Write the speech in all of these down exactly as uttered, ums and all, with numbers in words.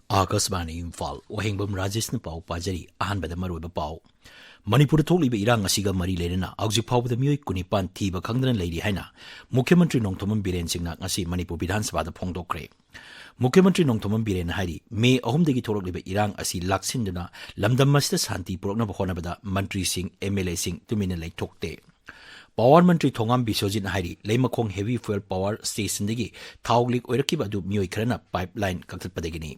ꯑꯥꯀꯥꯁꯕꯥꯅꯤ ꯏꯝꯐꯥꯜ, ꯋꯥꯍꯦꯡꯕꯝ ꯔꯥꯖꯦꯁꯅ ꯄꯥꯎ ꯄꯥꯖꯔꯤ꯫ ꯑꯍꯥꯟꯕꯗ ꯃꯔꯨꯑꯣꯏꯕ ꯄꯥꯎ꯫ ꯃꯅꯤꯄꯨꯔꯗ ꯊꯣꯛꯂꯤꯕ ꯏꯔꯥꯡ ꯑꯁꯤꯒ ꯃꯔꯤ ꯂꯩꯅꯅ ꯍꯧꯖꯤꯛ ꯐꯥꯎꯕꯗ ꯃꯤꯑꯣꯏ ꯀꯨꯟꯅꯤꯄꯥꯟ ꯊꯤꯕ ꯈꯪꯗꯅ ꯂꯩꯔꯤ ꯍꯥꯏꯅ ꯃꯨꯈ꯭ꯌ ꯃꯟꯇ꯭ꯔꯤ ꯅꯣꯡꯊꯣꯝꯕꯝ ꯕꯤꯔꯦꯟ ꯁꯤꯡꯅ ꯉꯁꯤ ꯃꯅꯤꯄꯨꯔ ꯕꯤꯙꯥꯟ ꯁꯚꯥꯗ ꯐꯣꯡꯗꯣꯛꯈ꯭ꯔꯦ꯫ ꯃꯨꯈ꯭ꯌ ꯃꯟꯇ꯭ꯔꯤ ꯅꯣꯡꯊꯣꯝꯕꯝ ꯕꯤꯔꯦꯟꯅ ꯍꯥꯏꯔꯤ, ꯃꯦ ꯑꯍꯨꯝꯗꯒꯤ ꯊꯣꯛꯂꯛꯂꯤꯕ ꯏꯔꯥꯡ ꯑꯁꯤ ꯂꯥꯛꯁꯤꯟꯗꯨꯅ ꯂꯝꯗꯝ ꯑꯁꯤꯗ ꯁꯥꯟꯇꯤ ꯄꯨꯔꯛꯅꯕ ꯍꯣꯠꯅꯕꯗ ꯃꯟꯇ꯭ꯔꯤꯁꯤꯡ, ꯑꯦꯝ ꯑꯦꯜ ꯑꯦꯁꯤꯡ ꯇꯨꯃꯤꯟꯅ ꯂꯩꯊꯣꯛꯇꯦ꯫ ꯄꯥꯋꯔ ꯃꯟꯇ꯭ꯔꯤ ꯊꯣꯉꯥꯝ ꯕꯤꯁ꯭ꯋꯖꯤꯠꯅ ꯍꯥꯏꯔꯤ, ꯂꯩꯃꯈꯣꯡ ꯍꯦꯚꯤ ꯐ꯭ꯌꯨꯑꯦꯜ ꯄꯥꯋꯔ ꯁ꯭ꯇꯦꯁꯟꯗꯒꯤ ꯊꯥꯎ ꯂꯤꯛ ꯑꯣꯏꯔꯛꯈꯤꯕ ꯑꯗꯨ ꯃꯤꯑꯣꯏ ꯈꯔꯅ ꯄꯥꯏꯞ ꯂꯥꯏꯟ ꯀꯛꯊꯠꯄꯗꯒꯤꯅꯤ꯫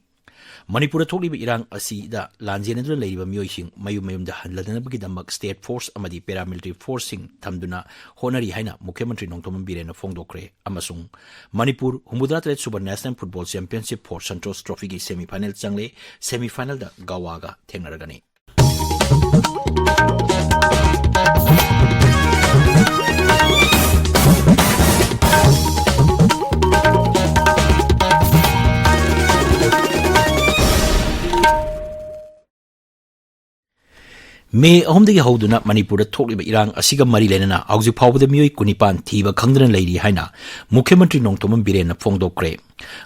ꯃꯅꯤꯄꯨꯔꯗ ꯊꯣꯛꯂꯤꯕ ꯏꯔꯥꯡ ꯑꯁꯤꯗ ꯂꯥꯟꯖꯦꯟꯅꯗꯨꯅ ꯂꯩꯔꯤꯕ ꯃꯤꯑꯣꯏꯁꯤꯡ ꯃꯌꯨꯝ ꯃꯌꯨꯝꯗ ꯍꯟꯂꯗꯅꯕꯒꯤꯗꯃꯛ ꯁ꯭ꯇꯦꯠ ꯐꯣꯔꯁ ꯑꯃꯗꯤ ꯄꯦꯔꯥꯃꯤꯂꯤꯇꯔꯤ ꯐꯣꯔꯁꯁꯤꯡ ꯊꯝꯗꯨꯅ ꯍꯣꯠꯅꯔꯤ ꯍꯥꯏꯅ ꯃꯨꯈ꯭ꯌ ꯃꯟꯇ꯭ꯔꯤ ꯅꯣꯡꯊꯣꯝꯕꯝ ꯕꯤꯔꯦꯟꯅ ꯐꯣꯡꯗꯣꯛꯈ꯭ꯔꯦ꯫ ꯑꯃꯁꯨꯡ ꯃꯅꯤꯄꯨꯔ ꯍꯨꯝꯐꯨꯇꯔꯥ ꯇꯔꯦꯠ ꯁꯨꯕ national football championship for Santosh ꯇ꯭ꯔꯣꯐꯤꯒꯤ ꯁꯦꯃꯤꯐꯥꯏꯅꯦꯜ ꯆꯪꯂꯦ꯫ ꯁꯦꯃꯤꯐꯥꯏꯅꯦꯜꯗ ꯒꯋꯥꯒ ꯊꯦꯡꯅꯔꯒꯅꯤ꯫ ꯃꯦ ꯑꯍꯨꯝꯗꯒꯤ ꯍꯧꯗꯨꯅ ꯃꯅꯤꯄꯨꯔꯗ ꯊꯣꯛꯂꯤꯕ ꯏꯔꯥꯡ ꯑꯁꯤꯒ ꯃꯔꯤ ꯂꯩꯅꯅ ꯍꯧꯖꯤꯛ ꯐꯥꯎꯕꯗ ꯃꯤꯑꯣꯏ ꯀꯨꯟꯅꯤꯄꯥꯟ ꯊꯤꯕ ꯈꯪꯗꯅ ꯂꯩꯔꯤ ꯍꯥꯏꯅ ꯃꯨꯈ꯭ꯌ ꯃꯟꯇ꯭ꯔꯤ ꯅꯣꯡꯊꯣꯝꯕꯝ ꯕꯤꯔꯦꯟꯅ ꯐꯣꯡꯗꯣꯛꯈ꯭ꯔꯦ꯫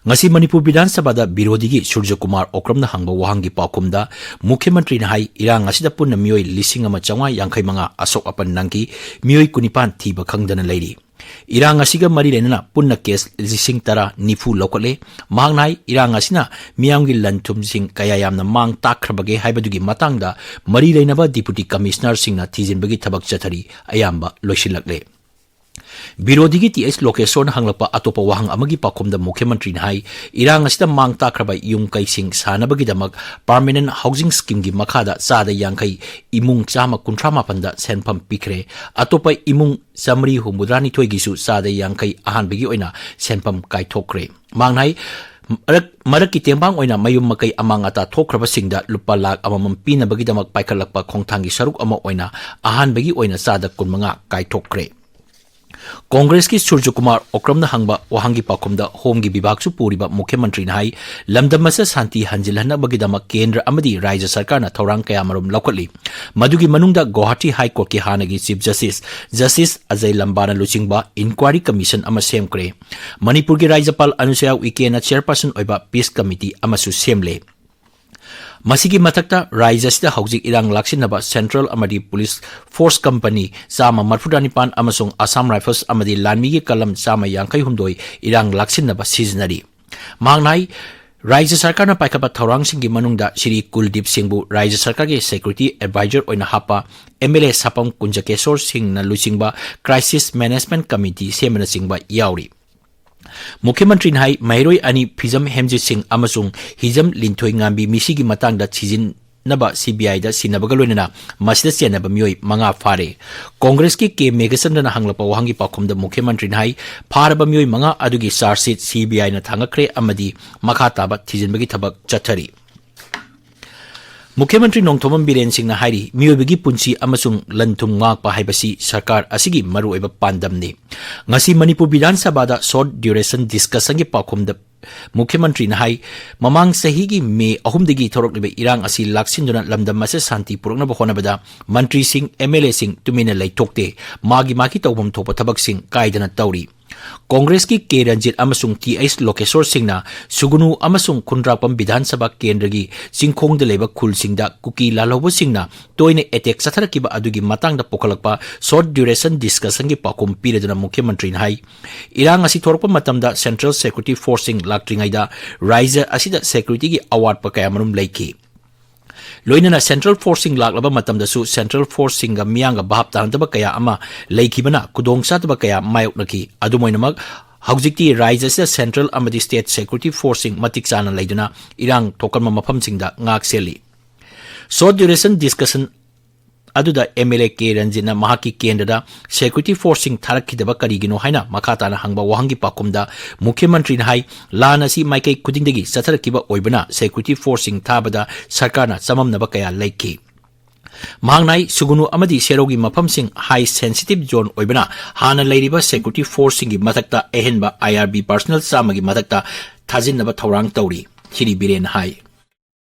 ꯉꯁꯤ ꯃꯅꯤꯄꯨꯔ ꯕꯤꯙꯥꯟ ꯁꯚꯥꯗ ꯕꯤꯔꯣꯙꯤꯒꯤ ꯁꯨꯔꯖ ꯀꯨꯃꯥꯔ ꯑꯣꯀ꯭ꯔꯝꯅ ꯍꯪꯕ ꯋꯥꯍꯪꯒꯤ ꯄꯥꯎꯈꯨꯝꯗ ꯃꯨꯈ꯭ꯌ ꯃꯟꯇ꯭ꯔꯤꯅ ꯍꯥꯏ, ꯏꯔꯥꯡ ꯑꯁꯤꯗ ꯄꯨꯟꯅ ꯃꯤꯑꯣꯏ ꯂꯤꯁꯤꯡ ꯑꯃ ꯆꯥꯝꯃꯉꯥ ꯌꯥꯡꯈꯩ ꯃꯉꯥ ꯑꯁꯣꯛ ꯑꯄꯟ ꯅꯪꯈꯤ, ꯃꯤꯑꯣꯏ ꯀꯨꯟꯅꯤꯄꯥꯟ ꯊꯤꯕ ꯈꯪꯗꯅ ꯂꯩꯔꯤ꯫ ꯏꯔꯥꯡ ꯑꯁꯤꯒ ꯃꯔꯤ ꯂꯩꯅꯅ ꯄꯨꯟꯅ ꯀꯦꯁ ꯂꯤꯁꯤꯡ ꯇꯔꯥ ꯅꯤꯐꯨ ꯂꯧꯈꯠꯂꯦ꯫ ꯃꯍꯥꯛꯅ ꯍꯥꯏ, ꯏꯔꯥꯡ ꯑꯁꯤꯅ ꯃꯤꯌꯥꯝꯒꯤ ꯂꯟ ꯊꯨꯝꯁꯤꯡ ꯀꯌꯥ ꯌꯥꯝꯅ ꯃꯥꯡ ꯇꯥꯛꯈ꯭ꯔꯕꯒꯦ ꯍꯥꯏꯕꯗꯨꯒꯤ ꯃꯇꯥꯡꯗ ꯃꯔꯤ ꯂꯩꯅꯕ ꯗꯤꯄꯨꯇꯤ ꯀꯃꯤꯁꯅꯔꯁꯤꯡꯅ ꯊꯤꯖꯤꯟꯕꯒꯤ ꯊꯕꯛ ꯆꯠꯊꯔꯤ, ꯑꯌꯥꯝꯕ ꯂꯣꯏꯁꯤꯜꯂꯛꯂꯦ꯫ ꯕꯤꯔꯣꯙꯤꯒꯤ ꯇꯤ ꯑꯩꯆ ꯂꯣꯀꯦꯁꯣꯔꯅ ꯍꯪꯂꯛꯄ ꯑꯇꯣꯞꯄ ꯋꯥꯍꯪ ꯑꯃꯒꯤ ꯄꯥꯎꯈꯨꯝꯗ ꯃꯨꯈ꯭ꯌ ꯃꯟꯇ꯭ꯔꯤꯅ ꯍꯥꯏ, ꯏꯔꯥꯡ ꯑꯁꯤꯗ ꯃꯥꯡ ꯇꯥꯛꯈ꯭ꯔꯕ ꯌꯨꯝ ꯀꯩꯁꯤꯡ ꯁꯥꯅꯕꯒꯤꯗꯃꯛ ꯄꯥꯔꯃꯦꯅꯦꯟ ꯍꯥꯎꯁꯤꯡ ꯁ꯭ꯀꯤꯝꯒꯤ ꯃꯈꯥꯗ ꯆꯥꯗ ꯌꯥꯡꯈꯩ ꯏꯃꯨꯡ ꯆꯥꯝꯃ ꯀꯨꯟꯊ꯭ꯔꯥ ꯃꯥꯄꯟꯗ ꯁꯦꯟꯐꯝ ꯄꯤꯈ꯭ꯔꯦ꯫ ꯑꯇꯣꯞꯄ ꯏꯃꯨꯡ ꯆꯥꯃꯔꯤ ꯍꯨꯝꯐꯨꯇꯔꯥꯅꯤꯊꯣꯏꯒꯤꯁꯨ ꯆꯥꯗ ꯌꯥꯡꯈꯩ ꯑꯍꯥꯟꯕꯒꯤ ꯑꯣꯏꯅ ꯁꯦꯟꯐꯝ ꯀꯥꯏꯊꯣꯛꯈ꯭ꯔꯦ꯫ ꯃꯍꯥꯛꯅ ꯍꯥꯏ, ꯃꯔꯛ, ꯃꯔꯛꯀꯤ ꯇꯦꯡꯕꯥꯡ ꯑꯣꯏꯅ ꯃꯌꯨꯝ ꯃꯀꯩ ꯑꯃꯥꯡ ꯑꯇꯥ ꯊꯣꯛꯈ꯭ꯔꯕꯁꯤꯡꯗ ꯂꯨꯄꯥ ꯂꯥꯈ ꯑꯃꯃꯝ ꯄꯤꯅꯕꯒꯤꯗꯃꯛ ꯄꯥꯏꯈꯠꯂꯛꯄ ꯈꯣꯡꯊꯥꯡꯒꯤ ꯁꯔꯨꯛ ꯑꯃ ꯑꯣꯏꯅ ꯑꯍꯥꯟꯕꯒꯤ ꯑꯣꯏꯅ ꯆꯥꯗ ꯀꯨꯟꯃꯉꯥ ꯀꯥꯏꯊꯣꯛꯈ꯭ꯔꯦ꯫ ꯀꯣꯡꯒ꯭ꯔꯦꯁꯀꯤ ꯁꯨꯔꯖꯀꯨꯃꯥꯔ ꯑꯣꯀ꯭ꯔꯝꯅ ꯍꯪꯕ ꯋꯥꯍꯪꯒꯤ ꯄꯥꯎꯈꯨꯝꯗ ꯍꯣꯝꯒꯤ ꯕꯤꯚꯥꯒꯁꯨ ꯄꯨꯔꯤꯕ ꯃꯨꯈ꯭ꯌ ꯃꯟꯇ꯭ꯔꯤꯅ ꯍꯥꯏ, ꯂꯝꯗꯝ ꯑꯁꯤꯗ ꯁꯥꯟꯇꯤ ꯍꯟꯖꯤꯜꯍꯟꯅꯕꯒꯤꯗꯃꯛ ꯀꯦꯟꯗ꯭ꯔ ꯑꯃꯗꯤ ꯔꯥꯖ꯭ꯌ ꯁꯔꯀꯥꯔꯅ ꯊꯧꯔꯥꯡ ꯀꯌꯥ ꯃꯔꯨꯝ ꯂꯧꯈꯠꯂꯤ꯫ ꯃꯗꯨꯒꯤ ꯃꯅꯨꯡꯗ ꯒꯨꯋꯥꯍꯥꯇꯤ ꯍꯥꯏ ꯀꯣꯔꯠꯀꯤ ꯍꯥꯟꯅꯒꯤ ꯆꯤꯐ ꯖꯁꯇꯤꯁ, ꯖꯁꯇꯤꯁ ꯑꯖꯌ ꯂꯝꯕꯥꯅ ꯂꯨꯆꯤꯡꯕ ꯏꯟꯀ꯭ꯋꯥꯔꯤ ꯀꯃꯤꯁꯟ ꯑꯃ ꯁꯦꯝꯈ꯭ꯔꯦ꯫ ꯃꯅꯤꯄꯨꯔꯒꯤ ꯔꯥꯖ꯭ꯌꯄꯥꯜ ꯑꯅꯨꯁꯨꯌꯥ ꯎꯏꯀꯦꯅ ꯆꯦꯌꯔꯄꯔꯁꯟ ꯑꯣꯏꯕ ꯄꯤꯁ ꯀꯃꯤꯇꯤ ꯑꯃꯁꯨ ꯁꯦꯝꯂꯦ꯫ ꯃꯁꯤꯒꯤ ꯃꯊꯛꯇ ꯔꯥꯖ꯭ꯌ ꯑꯁꯤꯗ ꯍꯧꯖꯤꯛ ꯏꯔꯥꯡ ꯂꯥꯛꯁꯤꯟꯅꯕ ꯁꯦꯟꯇ꯭ꯔꯦꯜ ꯑꯃꯗꯤ ꯄꯨꯂꯤꯁ ꯐꯣꯔꯁ ꯀꯝꯄꯅꯤ ꯆꯥꯝꯃ ꯃꯔꯤꯐꯨꯇꯔꯥꯅꯤꯄꯥꯟ ꯑꯃꯁꯨꯡ ꯑꯁꯥꯝ ꯔꯥꯏꯐꯜꯁ ꯑꯃꯗꯤ ꯂꯥꯟꯃꯤꯒꯤ ꯀꯂꯝ ꯆꯥꯝꯃ ꯌꯥꯡꯈꯩ ꯍꯨꯝꯗꯣꯏ ꯏꯔꯥꯡ ꯂꯥꯛꯁꯤꯟꯅꯕ ꯁꯤꯖꯤꯟꯅꯔꯤ꯫ ꯃꯍꯥꯛꯅ ꯍꯥꯏ, ꯔꯥꯖ꯭ꯌ ꯁꯔꯀꯥꯔꯅ ꯄꯥꯏꯈꯠꯄ ꯊꯧꯔꯥꯡꯁꯤꯡꯒꯤ ꯃꯅꯨꯡꯗ ꯁ꯭ꯔꯤ ꯀꯨꯜꯗꯤꯞ ꯁꯤꯡꯕꯨ ꯔꯥꯖ꯭ꯌ ꯁꯔꯀꯥꯔꯒꯤ ꯁꯦꯀ꯭ꯌꯨꯔꯤꯇꯤ ꯑꯦꯗꯚꯥꯏꯖꯔ ꯑꯣꯏꯅ ꯍꯥꯞꯄ ꯑꯦꯝ ꯑꯦꯜ ꯑꯦ ꯁꯥꯄꯝ ꯀꯨꯟꯖꯀꯦꯁꯣꯔ ꯁꯤꯡꯅ ꯂꯨꯆꯤꯡꯕ ꯀ꯭ꯔꯥꯏꯁꯤꯁ ꯃꯦꯅꯦꯖꯃꯦꯟꯠ ꯀꯃꯤꯇꯤ ꯁꯦꯝꯕꯅꯆꯤꯡꯕ ꯌꯥꯎꯔꯤ꯫ ꯃꯨꯈ꯭ꯌ ꯃꯟꯇ꯭ꯔꯤꯅ ꯍꯥꯏ, ꯃꯍꯩꯔꯣꯏ ꯑꯅꯤ ꯐꯤꯖꯝ ꯍꯦꯝꯖꯤꯠ ꯁꯤꯡ ꯑꯃꯁꯨꯡ ꯍꯤꯖꯝ ꯂꯤꯟꯊꯣꯏ ꯉꯥꯝꯕꯤ ꯃꯤꯁꯤꯒꯤ ꯃꯇꯥꯡꯗ ꯊꯤꯖꯤꯟꯅꯕ ꯁꯤ ꯕꯤ ꯑꯥꯏꯗ ꯁꯤꯟꯅꯕꯒ ꯂꯣꯏꯅꯅ ꯃꯁꯤꯗ ꯆꯦꯟꯅꯕ ꯃꯤꯑꯣꯏ ꯃꯉꯥ ꯐꯥꯔꯦ꯫ ꯀꯣꯡꯒ꯭ꯔꯦꯁꯀꯤ ꯀꯦ ꯃꯦꯘꯆꯟꯗ꯭ꯔꯅ ꯍꯪꯂꯛꯄ ꯋꯥꯍꯪꯒꯤ ꯄꯥꯎꯈꯨꯝꯗ ꯃꯨꯈ꯭ꯌ ꯃꯟꯇ꯭ꯔꯤꯅ ꯍꯥꯏ, ꯐꯥꯔꯕ ꯃꯤꯑꯣꯏ ꯃꯉꯥ ꯑꯗꯨꯒꯤ ꯆꯥꯔꯖ ꯁꯤꯠ ꯁꯤ ꯕꯤ ꯑꯥꯏꯅ ꯊꯥꯡꯒꯠꯈ꯭ꯔꯦ ꯑꯃꯗꯤ ꯃꯈꯥ ꯇꯥꯕ ꯊꯤꯖꯤꯟꯕꯒꯤ ꯊꯕꯛ ꯆꯠꯊꯔꯤ꯫ ꯃꯨꯈ꯭ꯌ ꯃꯟꯇ꯭ꯔꯤ ꯅꯣꯡꯊꯣꯝꯕꯝ ꯕꯤꯔꯦꯟ ꯁꯤꯡꯅ ꯍꯥꯏꯔꯤ, ꯃꯤꯑꯣꯏꯕꯒꯤ ꯄꯨꯟꯁꯤ ꯑꯃꯁꯨꯡ ꯂꯟ ꯊꯨꯝ ꯉꯥꯛꯄ ꯍꯥꯏꯕꯁꯤ ꯁꯔꯀꯥꯔ ꯑꯁꯤꯒꯤ ꯃꯔꯨꯑꯣꯏꯕ ꯄꯥꯟꯗꯝꯅꯤ꯫ ꯉꯁꯤ ꯃꯅꯤꯄꯨꯔ ꯕꯤꯙꯥꯟ ꯁꯚꯥꯗ ꯁꯣꯔꯠ ꯗ꯭ꯌꯨꯔꯦꯁꯟ ꯗꯤꯁꯀꯁꯟꯒꯤ ꯄꯥꯎꯈꯨꯝꯗ ꯃꯨꯈ꯭ꯌ ꯃꯟꯇ꯭ꯔꯤꯅ ꯍꯥꯏ, ꯃꯃꯥꯡ ꯆꯍꯤꯒꯤ ꯃꯦ ꯑꯍꯨꯝꯗꯒꯤ ꯊꯣꯔꯛꯂꯤꯕ ꯏꯔꯥꯡ ꯑꯁꯤ ꯂꯥꯛꯁꯤꯟꯗꯨꯅ ꯂꯝꯗꯝ ꯑꯁꯤꯗ ꯁꯥꯟꯇꯤ ꯄꯨꯔꯛꯅꯕ ꯍꯣꯠꯅꯕꯗ ꯃꯟꯇ꯭ꯔꯤꯁꯤꯡ, ꯑꯦꯝ ꯑꯦꯜ ꯑꯦꯁꯤꯡ ꯇꯨꯃꯤꯟꯅ ꯂꯩꯊꯣꯛꯇꯦ꯫ ꯃꯥꯒꯤ ꯃꯥꯒꯤ ꯇꯧꯐꯝ ꯊꯣꯛꯄ ꯊꯕꯛꯁꯤꯡ ꯀꯥꯏꯗꯅ ꯇꯧꯔꯤ꯫ ꯀꯣꯡꯒ꯭ꯔꯦꯁꯀꯤ ꯀꯦ ꯔꯟꯖꯤꯠ ꯑꯃꯁꯨꯡ ꯇꯤ ꯑꯩꯆ ꯂꯣꯀꯦꯁꯣꯔ ꯁꯤꯡꯅ ꯁꯨꯒꯨꯅꯨ ꯑꯃꯁꯨꯡ ꯈꯨꯟꯗ꯭ꯔꯥꯛꯄꯝ ꯕꯤꯙꯥꯟ ꯁꯚꯥ ꯀꯦꯟꯗ꯭ꯔꯒꯤ ꯆꯤꯡꯈꯣꯡꯗ ꯂꯩꯕ ꯈꯨꯜꯁꯤꯡꯗ ꯀꯨꯀꯤ ꯂꯥꯜꯍꯧꯕꯁꯤꯡꯅ ꯇꯣꯏꯅ ꯑꯦꯇꯦꯛ ꯆꯠꯊꯔꯛꯈꯤꯕ ꯑꯗꯨꯒꯤ ꯃꯇꯥꯡꯗ ꯄꯨꯈꯠꯂꯛꯄ ꯁꯣꯔꯠ ꯗ꯭ꯌꯨꯔꯦꯁꯟ ꯗꯤꯁꯀꯁꯟꯒꯤ ꯄꯥꯎꯈꯨꯝ ꯄꯤꯔꯗꯨꯅ ꯃꯨꯈ꯭ꯌ ꯃꯟꯇ꯭ꯔꯤꯅ ꯍꯥꯏ, ꯏꯔꯥꯡ ꯑꯁꯤ ꯊꯣꯔꯛꯄ ꯃꯇꯝꯗ ꯁꯦꯟꯇ꯭ꯔꯦꯜ ꯁꯦꯀ꯭ꯌꯨꯔꯤꯇꯤ ꯐꯣꯔꯁꯁꯤꯡ ꯂꯥꯛꯇ꯭ꯔꯤꯉꯩꯗ ꯔꯥꯖ꯭ꯌ ꯑꯁꯤꯗ ꯁꯦꯀ꯭ꯌꯨꯔꯤꯇꯤꯒꯤ ꯑꯋꯥꯠꯄ ꯀꯌꯥꯃꯔꯨꯝ ꯂꯩꯈꯤ꯫ ꯂꯣꯏꯅꯅ ꯁꯦꯟꯇ꯭ꯔꯦꯜ ꯐꯣꯔꯁꯁꯤꯡ ꯂꯥꯛꯂꯕ ꯃꯇꯝꯗꯁꯨ ꯁꯦꯟꯇ꯭ꯔꯦꯜ ꯐꯣꯔꯁꯁꯤꯡꯒ ꯃꯤꯌꯥꯝꯒ ꯚꯥꯞ ꯇꯥꯅꯗꯕ ꯀꯌꯥ ꯑꯃ ꯂꯩꯈꯤꯕꯅ ꯈꯨꯗꯣꯡꯆꯥꯗꯕ ꯀꯌꯥ ꯃꯥꯌꯣꯛꯅꯈꯤ꯫ ꯑꯗꯨꯝ ꯑꯣꯏꯅꯃꯛ, ꯍꯧꯖꯤꯛꯇꯤ ꯔꯥꯖ꯭ꯌ ꯑꯁꯤꯗ ꯁꯦꯟꯇ꯭ꯔꯦꯜ ꯑꯃꯗꯤ ꯁ꯭ꯇꯦꯠ ꯁꯦꯀ꯭ꯌꯨꯔꯤꯇꯤ ꯐꯣꯔꯁꯁꯤꯡ ꯃꯇꯤꯛ ꯆꯥꯅ ꯂꯩꯗꯨꯅ ꯏꯔꯥꯡ ꯊꯣꯛꯀꯟꯕ ꯃꯐꯝꯁꯤꯡꯗ ꯉꯥꯛ ꯁꯦꯜꯂꯤ꯫ ꯁꯣꯔꯠ ꯗ꯭ꯌꯨꯔꯦꯁꯟ ꯗꯤꯁꯀꯁꯟ ꯑꯗꯨꯗ ꯑꯦꯝ ꯑꯦꯜ ꯑꯦ ꯀꯦ ꯔꯟꯖꯤꯠꯅ ꯃꯍꯥꯛꯀꯤ ꯀꯦꯟꯗ꯭ꯔꯗ ꯁꯦꯀ꯭ꯌꯨꯔꯤꯇꯤ ꯐꯣꯔꯁꯁꯤꯡ ꯊꯥꯔꯛꯈꯤꯗꯕ ꯀꯔꯤꯒꯤꯅꯣ ꯍꯥꯏꯅ ꯃꯈꯥ ꯇꯥꯅ ꯍꯪꯕ ꯋꯥꯍꯪꯒꯤ ꯄꯥꯎꯈꯨꯝꯗ ꯃꯨꯈ꯭ꯌ ꯃꯟꯇ꯭ꯔꯤꯅ ꯍꯥꯏ, ꯂꯥꯟ ꯑꯁꯤ ꯃꯥꯏꯀꯩ ꯈꯨꯗꯤꯡꯗꯒꯤ ꯆꯠꯊꯔꯛꯈꯤꯕ ꯑꯣꯏꯕꯅ ꯁꯦꯀ꯭ꯌꯨꯔꯤꯇꯤ ꯐꯣꯔꯁꯁꯤꯡ ꯊꯥꯕꯗ ꯁꯔꯀꯥꯔꯅ ꯆꯃꯝꯅꯕ ꯀꯌꯥ ꯂꯩꯈꯤ꯫ ꯃꯍꯥꯛꯅ ꯍꯥꯏ, ꯁꯨꯒꯨꯅꯨ ꯑꯃꯗꯤ ꯁꯦꯔꯧꯒꯤ ꯃꯐꯝꯁꯤꯡ high sensitive zone ꯑꯣꯏꯕꯅ ꯍꯥꯟꯅ ꯂꯩꯔꯤꯕ security forceꯁꯤꯡꯒꯤ ꯃꯊꯛꯇ ꯑꯍꯦꯟꯕ IRB personnel ꯆꯥꯝꯃꯒꯤ ꯃꯊꯛꯇ ꯊꯥꯖꯤꯟꯅꯕ ꯊꯧꯔꯥꯡ ꯇꯧꯔꯤ꯫ ꯁꯤꯔꯤ ꯕꯤꯔꯦꯟ ꯍꯥꯏ꯫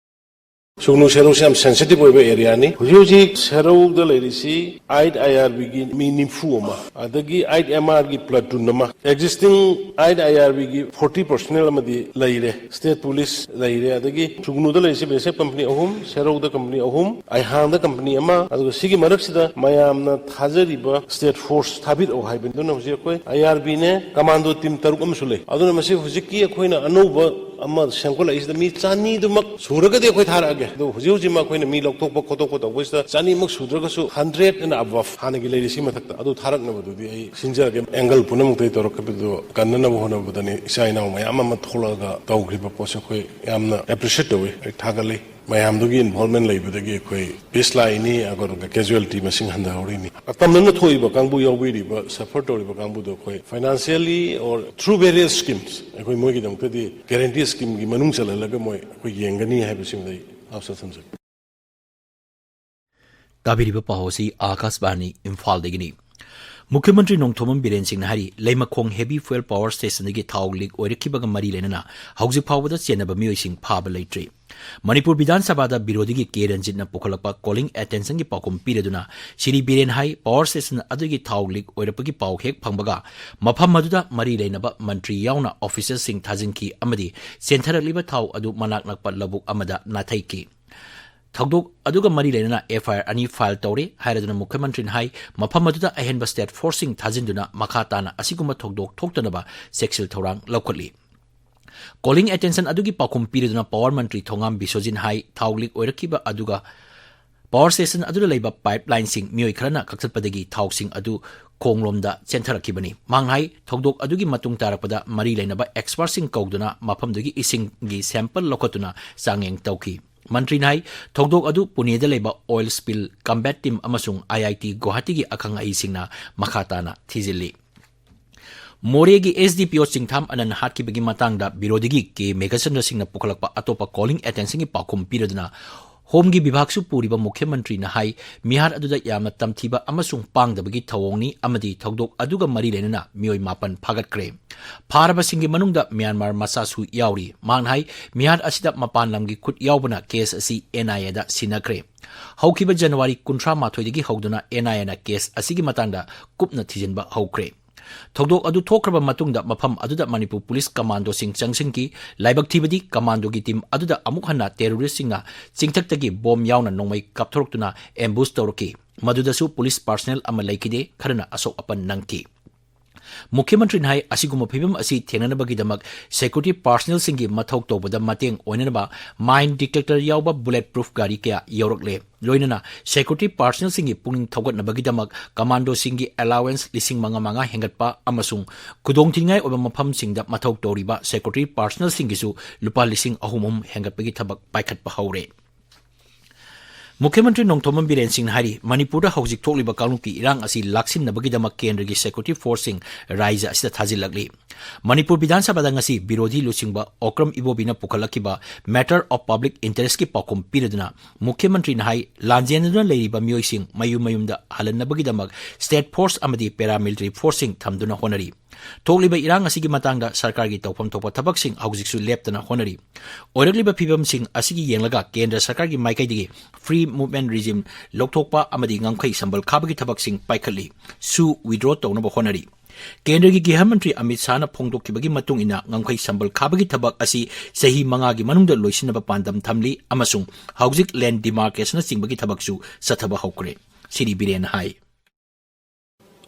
ꯁꯨꯒꯅꯨ ꯁꯦꯔꯧꯁꯦ ꯌꯥꯝ sensitive ꯑꯣꯏꯕ areaꯅꯤ꯫ ꯍꯧꯖꯤꯛ ꯍꯧꯖꯤꯛ ꯁꯦꯔꯧꯗ ꯂꯩꯔꯤꯁꯤ eight IRBꯒꯤ ꯃꯤ ꯅꯤꯐꯨ ꯑꯃ, ꯑꯗꯒꯤ eight MRꯒꯤ platoon ꯑꯃ, existing eight IRBꯒꯤ forty personnel ꯑꯃꯗꯤ ꯂꯩꯔꯦ꯫ State police ꯂꯩꯔꯦ, ꯑꯗꯒꯤ ꯁꯨꯒꯅꯨꯗ ꯂꯩꯔꯤꯁꯤ BSF company ꯑꯍꯨꯝ, ꯁꯦꯔꯧꯗ company ꯑꯍꯨꯝ, ꯑꯩꯍꯥꯡꯗ company ꯑꯃ, ꯑꯗꯨꯒ ꯁꯤꯒꯤ ꯃꯔꯛꯁꯤꯗ ꯃꯌꯥꯝꯅ ꯊꯥꯖꯔꯤꯕ state force ꯊꯥꯕꯤꯔꯛꯑꯣ ꯍꯥꯏꯕꯅꯤ꯫ ꯑꯗꯨꯅ ꯍꯧꯖꯤꯛ ꯑꯩꯈꯣꯏ IRBꯅꯦ, commando team ꯇꯔꯨꯛ ꯑꯃꯁꯨ ꯂꯩ꯫ ꯑꯗꯨꯅ ꯃꯁꯤ ꯍꯧꯖꯤꯛꯀꯤ ꯑꯩꯈꯣꯏꯅ ꯑꯅꯧꯕ ꯑꯃ ꯁꯦꯝꯒꯠꯂꯛꯏꯁꯤꯗ ꯃꯤ ꯆꯅꯤꯗꯨꯃꯛ ꯁꯨꯔꯒꯗꯤ ꯑꯩꯈꯣꯏ ꯊꯥꯔꯛꯑꯒꯦ꯫ ꯑꯗꯣ ꯍꯧꯖꯤꯛ ꯍꯧꯖꯤꯛꯃꯛ ꯑꯩꯈꯣꯏꯅ ꯃꯤ ꯂꯧꯊꯣꯛꯄ ꯈꯣꯠꯇꯣꯛꯄ ꯇꯧꯕꯁꯤꯗ ꯆꯅꯤꯃꯛ ꯁꯨꯗ꯭ꯔꯒꯁꯨ hundred and above ꯍꯥꯟꯅꯒꯤ ꯂꯩꯔꯤꯁꯤ ꯃꯊꯛꯇ ꯑꯗꯨ ꯊꯥꯔꯛꯅꯕꯗꯨꯗꯤ ꯑꯩ ꯁꯤꯟꯖꯔꯒꯦ꯫ Angle ꯄꯨꯝꯅꯃꯛꯇꯒꯤ ꯇꯧꯔꯛꯈꯤꯕꯗꯨ ꯀꯟꯅꯅꯕ ꯍꯣꯠꯅꯕꯗꯅꯤ ꯏꯆꯥ ꯏꯅꯥꯎ ꯃꯌꯥꯝ ꯑꯃ ꯊꯣꯛꯂꯛꯑꯒ ꯇꯧꯈ꯭ꯔꯤꯕ ꯄꯣꯠꯁꯦ ꯑꯩꯈꯣꯏ ꯌꯥꯝꯅ appreciate ꯇꯧꯏ, ꯑꯩ ꯊꯥꯒꯠꯂꯤ꯫ ꯃꯌꯥꯝꯗꯨꯒꯤ involvement ꯂꯩꯕꯗꯒꯤ ꯑꯩꯈꯣꯏ peace ꯂꯥꯛꯏꯅꯤ, ꯑꯗꯨꯒ casualty ꯃꯁꯤꯡ ꯍꯟꯊꯍꯧꯔꯤꯅꯤ꯫ ꯑꯇꯝꯅꯅ ꯊꯣꯛꯏꯕ ꯀꯥꯡꯕꯨ ꯌꯥꯎꯕꯤꯔꯤꯕ, suffer ꯇꯧꯔꯤꯕ ꯀꯥꯡꯕꯨꯗꯣ ꯑꯩꯈꯣꯏ financially or through various schemes ꯑꯩꯈꯣꯏ ꯃꯣꯏꯒꯤꯗꯃꯛꯇꯗꯤ guarantee schemeꯒꯤ ꯃꯅꯨꯡ ꯆꯜꯍꯜꯂꯒ ꯃꯣꯏ ꯑꯩꯈꯣꯏ ꯌꯦꯡꯒꯅꯤ ꯍꯥꯏꯕꯁꯤꯃꯗꯤ ꯑꯩ ꯑꯥꯁꯥ ꯊꯝꯖꯒꯦ꯫ ꯇꯥꯕꯤꯔꯤꯕ ꯄꯥꯎ ꯑꯁꯤ ꯑꯥꯀꯥꯁꯕꯥꯅꯤ ꯏꯝꯐꯥꯜꯗꯒꯤꯅꯤ꯫ ꯃꯨꯈ꯭ꯌ ꯃꯟꯇ꯭ꯔꯤ ꯅꯣꯡꯊꯣꯝꯕꯝ ꯕꯤꯔꯦꯟ ꯁꯤꯡꯅ ꯍꯥꯏꯔꯤ, ꯂꯩꯃꯈꯣꯡ heavy fuel power stationꯗꯒꯤ ꯊꯥꯎ leak ꯑꯣꯏꯔꯛꯈꯤꯕꯒ ꯃꯔꯤ ꯂꯩꯅꯅ ꯍꯧꯖꯤꯛ ꯐꯥꯎꯕꯗ ꯆꯦꯟꯅꯕ ꯃꯤꯑꯣꯏꯁꯤꯡ ꯐꯥꯕ ꯂꯩꯇ꯭ꯔꯤ꯫ ꯃꯅꯤꯄꯨꯔ ꯕꯤꯙꯥꯟ ꯁꯚꯥꯗ ꯕꯤꯔꯣꯙꯤꯒꯤ ꯀꯦ ꯔꯟꯖꯤꯠꯅ ꯄꯨꯈꯠꯂꯛꯄ calling attentionꯒꯤ ꯄꯥꯎꯈꯨꯝ ꯄꯤꯔꯗꯨꯅ ꯁꯤꯔꯤ ꯕꯤꯔꯦꯟ ꯍꯥꯏ, power station ꯑꯗꯨꯒꯤ ꯊꯥꯎ leak ꯑꯣꯏꯔꯛꯄꯒꯤ ꯄꯥꯎ ꯍꯦꯛ ꯐꯪꯕꯒ ꯃꯐꯝ ꯑꯗꯨꯗ ꯃꯔꯤ ꯂꯩꯅꯕ ꯃꯟꯇ꯭ꯔꯤ ꯌꯥꯎꯅ officerꯁꯤꯡ ꯊꯥꯖꯤꯟꯈꯤ ꯑꯃꯗꯤ ꯆꯦꯟꯊꯔꯛꯂꯤꯕ ꯊꯥꯎ ꯑꯗꯨ ꯃꯅꯥꯛ ꯅꯛꯄ ꯂꯧꯕꯨꯛ ꯑꯃꯗ ꯅꯥꯊꯩꯈꯤ꯫ ꯊꯧꯗꯣꯛ ꯑꯗꯨꯒ ꯃꯔꯤ ꯂꯩꯅꯅ FIR ꯑꯅꯤ file ꯇꯧꯔꯦ ꯍꯥꯏꯔꯗꯨꯅ ꯃꯨꯈ꯭ꯌ ꯃꯟꯇ꯭ꯔꯤꯅ ꯍꯥꯏ, ꯃꯐꯝ ꯑꯗꯨꯗ ꯑꯍꯦꯟꯕ state forceꯁꯤꯡ ꯊꯥꯖꯤꯟꯗꯨꯅ ꯃꯈꯥ ꯇꯥꯅ ꯑꯁꯤꯒꯨꯝꯕ ꯊꯧꯗꯣꯛ ꯊꯣꯛꯇꯅꯕ ꯆꯦꯛꯁꯤꯜ ꯊꯧꯔꯥꯡ ꯂꯧꯈꯠꯂꯤ꯫ Calling attention ꯑꯗꯨꯒꯤ ꯄꯥꯎꯈꯨꯝ ꯄꯤꯔꯗꯨꯅ power ꯃꯟꯇ꯭ꯔꯤ ꯊꯣꯉꯥꯝ ꯕꯤꯁ꯭ꯋꯖꯤꯠ ꯍꯥꯏ, ꯊꯥꯎ leak ꯑꯣꯏꯔꯛꯈꯤꯕ ꯑꯗꯨꯒ power station ꯑꯗꯨꯗ ꯂꯩꯕ pipeline ꯁꯤꯡ ꯃꯤꯑꯣꯏ ꯈꯔꯅ ꯀꯛꯊꯠꯄꯗꯒꯤ ꯊꯥꯎꯁꯤꯡ ꯑꯗꯨ ꯈꯣꯡꯂꯣꯝꯗ ꯆꯦꯟꯊꯔꯛꯈꯤꯕꯅꯤ꯫ ꯃꯍꯥꯛꯅ ꯍꯥꯏ, ꯊꯧꯗꯣꯛ ꯑꯗꯨꯒꯤ ꯃꯇꯨꯡ ꯇꯥꯔꯛꯄꯗ ꯃꯔꯤ ꯂꯩꯅꯕ expert ꯁꯤꯡ ꯀꯧꯗꯨꯅ ꯃꯐꯝꯗꯨꯒꯤ ꯏꯁꯤꯡꯒꯤ sample ꯂꯧꯈꯠꯇꯨꯅ ꯆꯥꯡꯌꯦꯡ ꯇꯧꯈꯤ꯫ ꯃꯟꯇ꯭ꯔꯤꯅ ꯍꯥꯏ, ꯊꯧꯗꯣꯛ ꯑꯗꯨ ꯄꯨꯅꯦꯗ ꯂꯩꯕ oil spill combat team ꯑꯃꯁꯨꯡ IIT ꯒꯨꯋꯥꯍꯥꯇꯤꯒꯤ ꯑꯈꯪ ꯑꯍꯩꯁꯤꯡꯅ ꯃꯈꯥ ꯇꯥꯅ ꯊꯤꯖꯤꯜꯂꯤ꯫ ꯃꯣꯔꯦꯒꯤ SDPO ꯆꯤꯡꯊꯥꯝ ꯑꯅꯟ ꯍꯥꯠꯈꯤꯕꯒꯤ ꯃꯇꯥꯡꯗ ꯕꯤꯔꯣꯙꯤꯒꯤ ꯀꯦ ꯃꯦꯘꯆꯟꯗ꯭ꯔ ꯁꯤꯡꯅ ꯄꯨꯈꯠꯂꯛꯄ ꯑꯇꯣꯞꯄ calling attentionꯒꯤ ꯄꯥꯎꯈꯨꯝ ꯄꯤꯔꯗꯨꯅ ꯍꯣꯝꯒꯤ ꯕꯤꯚꯥꯒꯁꯨ ꯄꯨꯔꯤꯕ ꯃꯨꯈ꯭ꯌ ꯃꯟꯇ꯭ꯔꯤꯅ ꯍꯥꯏ, ꯃꯤꯍꯥꯠ ꯑꯗꯨꯗ ꯌꯥꯝꯅ ꯇꯝꯊꯤꯕ ꯑꯃꯁꯨꯡ ꯄꯥꯡꯗꯕꯒꯤ ꯊꯧꯑꯣꯡꯅꯤ ꯑꯃꯗꯤ ꯊꯧꯗꯣꯛ ꯑꯗꯨꯒ ꯃꯔꯤ ꯂꯩꯅꯅ ꯃꯤꯑꯣꯏ ꯃꯥꯄꯟ ꯐꯥꯒꯠꯈ꯭ꯔꯦ꯫ ꯐꯥꯔꯕꯁꯤꯡꯒꯤ ꯃꯅꯨꯡꯗ ꯃ꯭ꯌꯥꯟꯃꯥꯔ ꯃꯆꯥꯁꯨ ꯌꯥꯎꯔꯤ꯫ ꯃꯍꯥꯛꯅ ꯍꯥꯏ, ꯃꯤꯍꯥꯠ ꯑꯁꯤꯗ ꯃꯄꯥꯟ ꯂꯝꯒꯤ ꯈꯨꯠ ꯌꯥꯎꯕꯅ ꯀꯦꯁ ꯑꯁꯤ ꯑꯦꯟ ꯑꯥꯏ ꯑꯦꯗ ꯁꯤꯟꯅꯈ꯭ꯔꯦ꯫ ꯍꯧꯈꯤꯕ ꯖꯅꯋꯥꯔꯤ ꯀꯨꯟꯊ꯭ꯔꯥ ꯃꯥꯊꯣꯏꯗꯒꯤ ꯍꯧꯗꯨꯅ ꯑꯦꯟ ꯑꯥꯏ ꯑꯦꯅ ꯀꯦꯁ ꯑꯁꯤꯒꯤ ꯃꯇꯥꯡꯗ ꯀꯨꯞꯅ ꯊꯤꯖꯤꯟꯕ ꯍꯧꯈ꯭ꯔꯦ꯫ ꯊꯧꯗꯣꯛ ꯑꯗꯨ ꯊꯣꯛꯈ꯭ꯔꯕ ꯃꯇꯨꯡꯗ ꯃꯐꯝ ꯑꯗꯨꯗ ꯃꯅꯤꯄꯨꯔ ꯄꯨꯂꯤꯁ ꯀꯃꯥꯟꯗꯣꯁꯤꯡ ꯆꯪꯁꯤꯟꯈꯤ꯫ ꯂꯥꯏꯕꯛ ꯊꯤꯕꯗꯤ ꯀꯃꯥꯟꯗꯣꯒꯤ ꯇꯤꯝ ꯑꯗꯨꯗ ꯑꯃꯨꯛ ꯍꯟꯅ ꯇꯦꯔꯣꯔꯤꯁꯁꯤꯡꯅ ꯆꯤꯡꯊꯛꯇꯒꯤ ꯕꯣꯝ ꯌꯥꯎꯅ ꯅꯣꯡꯃꯩ ꯀꯥꯞꯊꯣꯔꯛꯇꯨꯅ ꯑꯦꯝꯕꯨꯁ ꯇꯧꯔꯛꯈꯤ꯫ ꯃꯗꯨꯗꯁꯨ ꯄꯨꯂꯤꯁ ꯄꯥꯔꯁꯅꯦꯜ ꯑꯃ ꯂꯩꯈꯤꯗꯦ, ꯈꯔꯅ ꯑꯁꯣꯛ ꯑꯄꯟ ꯅꯪꯈꯤ꯫ ꯃꯨꯈ꯭ꯌ ꯃꯟꯇ꯭ꯔꯤꯅ ꯍꯥꯏ, ꯑꯁꯤꯒꯨꯝꯕ ꯐꯤꯕꯝ ꯑꯁꯤ ꯊꯦꯡꯅꯅꯕꯒꯤꯗꯃꯛ ꯁꯦꯀ꯭ꯌꯨꯔꯤꯇꯤ ꯄꯥꯔꯁꯅꯦꯜꯁꯤꯡꯒꯤ ꯃꯊꯧ ꯇꯧꯕꯗ ꯃꯇꯦꯡ ꯑꯣꯏꯅꯅꯕ ꯃꯥꯏꯟ ꯗꯤꯇꯦꯛꯇꯔ ꯌꯥꯎꯕ ꯕꯨꯂꯦꯠ ꯄ꯭ꯔꯨꯐ ꯒꯥꯔꯤ ꯀꯌꯥ ꯌꯧꯔꯛꯂꯦ꯫ ꯂꯣꯏꯅꯅ ꯁꯦꯀ꯭ꯌꯨꯔꯤꯇꯤ ꯄꯥꯔꯁꯅꯦꯜꯁꯤꯡꯒꯤ ꯄꯨꯛꯅꯤꯡ ꯊꯧꯒꯠꯅꯕꯒꯤꯗꯃꯛ ꯀꯃꯥꯟꯗꯣꯁꯤꯡꯒꯤ ꯑꯦꯂꯥꯋꯦꯟꯁ ꯂꯤꯁꯤꯡ ꯃꯉꯥ ꯃꯉꯥ ꯍꯦꯟꯒꯠꯄ ꯑꯃꯁꯨꯡ ꯈꯨꯗꯣꯡꯊꯤꯅꯤꯡꯉꯥꯏ ꯑꯣꯏꯕ ꯃꯐꯝꯁꯤꯡꯗ ꯃꯊꯧ ꯇꯧꯔꯤꯕ ꯁꯦꯀ꯭ꯌꯨꯔꯤꯇꯤ ꯄꯥꯔꯁꯅꯦꯜꯁꯤꯡꯒꯤꯁꯨ ꯂꯨꯄꯥ ꯂꯤꯁꯤꯡ ꯑꯍꯨꯝ ꯑꯍꯨꯝ ꯍꯦꯟꯒꯠꯄꯒꯤ ꯊꯕꯛ ꯄꯥꯏꯈꯠꯄ ꯍꯧꯔꯦ꯫ ꯃꯨꯈ꯭ꯌ ꯃꯟꯇ꯭ꯔꯤ ꯅꯣꯡꯊꯣꯝꯕꯝ ꯕꯤꯔꯦꯟ ꯁꯤꯡꯅ ꯍꯥꯏꯔꯤ, ꯃꯅꯤꯄꯨꯔꯗ ꯍꯧꯖꯤꯛ ꯊꯣꯛꯂꯤꯕ ꯀꯥꯡꯂꯨꯞꯀꯤ ꯏꯔꯥꯡ ꯑꯁꯤ ꯂꯥꯛꯁꯤꯟꯅꯕꯒꯤꯗꯃꯛ ꯀꯦꯟꯗ꯭ꯔꯒꯤ ꯁꯦꯀ꯭ꯌꯨꯔꯤꯇꯤ ꯐꯣꯔꯁꯁꯤꯡ ꯔꯥꯖ꯭ꯌ ꯑꯁꯤꯗ ꯊꯥꯖꯤꯜꯂꯛꯂꯤ꯫ ꯃꯅꯤꯄꯨꯔ ꯕꯤꯙꯥꯟ ꯁꯚꯥꯗ ꯉꯁꯤ ꯕꯤꯔꯣꯙꯤ ꯂꯨꯆꯤꯡꯕ Okram ꯏꯕꯣꯕꯤꯅ ꯄꯨꯈꯠꯂꯛꯈꯤꯕ matter of public interest ꯀꯤ ꯄꯥꯎꯈꯨꯝ ꯄꯤꯔꯗꯨꯅ ꯃꯨꯈ꯭ꯌ ꯃꯟꯇ꯭ꯔꯤꯅ ꯍꯥꯏ, ꯂꯥꯟꯖꯦꯟꯅꯗꯨꯅ ꯂꯩꯔꯤꯕ ꯃꯤꯑꯣꯏꯁꯤꯡ ꯃꯌꯨꯝ ꯃꯌꯨꯝꯗ ꯍꯜꯍꯟꯅꯕꯒꯤꯗꯃꯛ state force ꯑꯃꯗꯤ paramilitary force ꯁꯤꯡ ꯊꯝꯗꯨꯅ ꯍꯣꯠꯅꯔꯤ꯫ ꯊꯣꯛꯂꯤꯕ ꯏꯔꯥꯡ ꯑꯁꯤꯒꯤ ꯃꯇꯥꯡꯗ ꯁꯔꯀꯥꯔꯒꯤ ꯇꯧꯐꯝ ꯊꯣꯛꯄ ꯊꯕꯛꯁꯤꯡ ꯍꯧꯖꯤꯛꯁꯨ ꯂꯦꯞꯇꯅ ꯍꯣꯠꯅꯔꯤ꯫ ꯑꯣꯏꯔꯛꯂꯤꯕ ꯐꯤꯕꯝꯁꯤꯡ ꯑꯁꯤꯒꯤ ꯌꯦꯡꯂꯒ ꯀꯦꯟꯗ꯭ꯔ ꯁꯔꯀꯥꯔꯒꯤ ꯃꯥꯏꯀꯩꯗꯒꯤ free movement regime ꯂꯧꯊꯣꯛꯄ ꯑꯃꯗꯤ ꯉꯝꯈꯩ ꯁꯝꯕꯜ ꯈꯥꯕꯒꯤ ꯊꯕꯛꯁꯤꯡ ꯄꯥꯏꯈꯠꯂꯤ꯫ ꯁꯨ withdraw ꯇꯧꯅꯕ ꯍꯣꯠꯅꯔꯤ꯫ ꯀꯦꯟꯗ꯭ꯔꯒꯤ ꯒ꯭ꯔꯤꯍ ꯃꯟꯇ꯭ꯔꯤ ꯑꯃꯤꯠ ꯁꯥꯍꯅ ꯐꯣꯡꯗꯣꯛꯈꯤꯕꯒꯤ ꯃꯇꯨꯡ ꯏꯟꯅ ꯉꯝꯈꯩ ꯁꯝꯕꯜ ꯈꯥꯕꯒꯤ ꯊꯕꯛ ꯑꯁꯤ ꯆꯍꯤ ꯃꯉꯥꯒꯤ ꯃꯅꯨꯡꯗ ꯂꯣꯏꯁꯤꯟꯅꯕ ꯄꯥꯟꯗꯝ ꯊꯝꯂꯤ ꯑꯃꯁꯨꯡ ꯍꯧꯖꯤꯛ land demarcation ꯅꯆꯤꯡꯕꯒꯤ ꯊꯕꯛꯁꯨ ꯆꯠꯊꯕ ꯍꯧꯈ꯭ꯔꯦ꯫ ꯁꯤꯔꯤ ꯕꯤꯔꯦꯟꯅ ꯍꯥꯏ꯫